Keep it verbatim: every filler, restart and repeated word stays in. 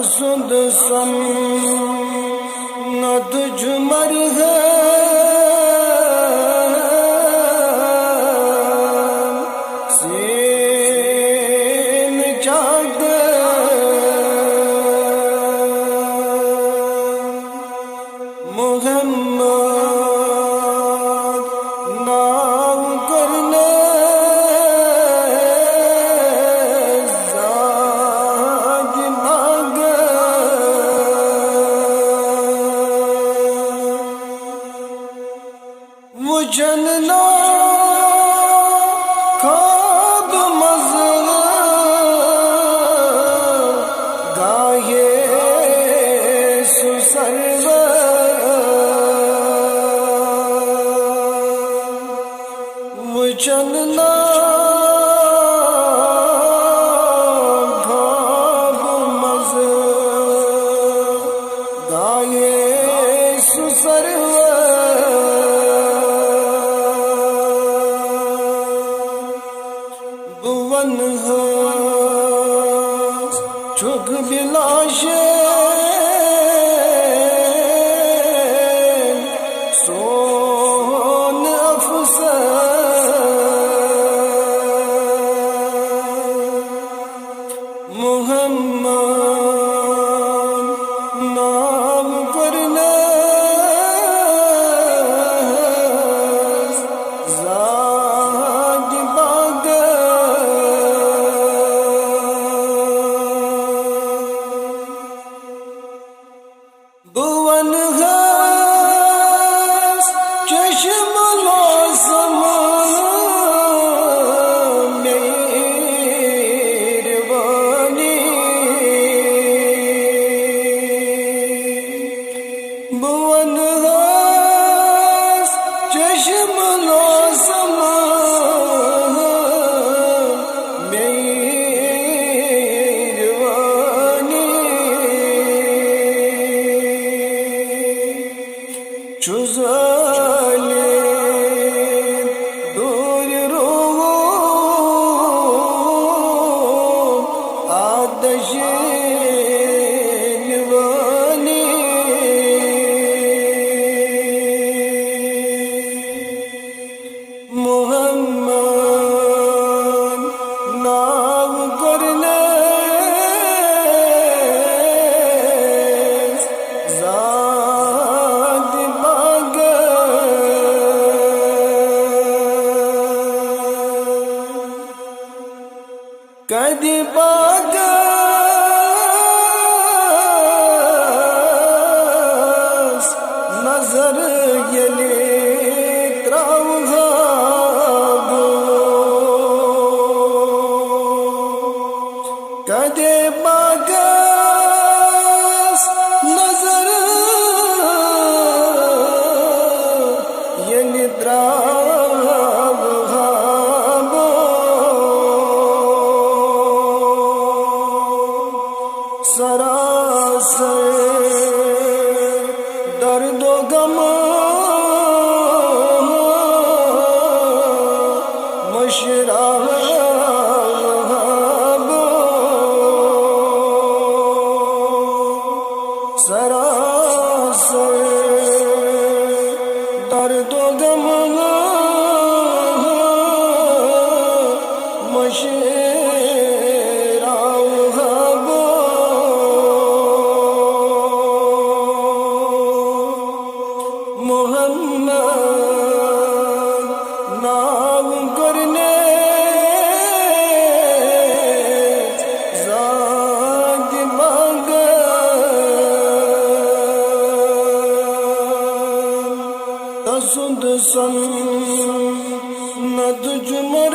سُنٛد سنت چھُ مرہم سین چاکر۔ محمد ناو کرنے زاد مگر وچن نا خواب مزل گاہے سو سرور وچن نا خواب مز گاہے سو سرور بہٕ ونہٕ ہس چھُکھ بِلاشین سون افسر۔ محمد ناو کرنے زاد باغ۔ بہٕ ونہٕ ہس چشم لوسم مہربانی۔ بہٕ ونہٕ ہس چشم لوسم مہربانی۔ چھُ ظٲلِم دوٗرِ روٗح آتش نِوانی۔ محمد ناو کرنے زاد باغ۔ کدِ باغس نظر ییٚلہِ تراوہا بہٕ۔ کدِ باغس نظر ییٚلہِ تراوہا بہٕ۔ سراسر درد و غم مشرا بہٕ۔ سراسر درد و غم مشرا بہٕ۔ محمد ناو کرنے زاد باغ۔ تسُنٛد سنت چھُ مر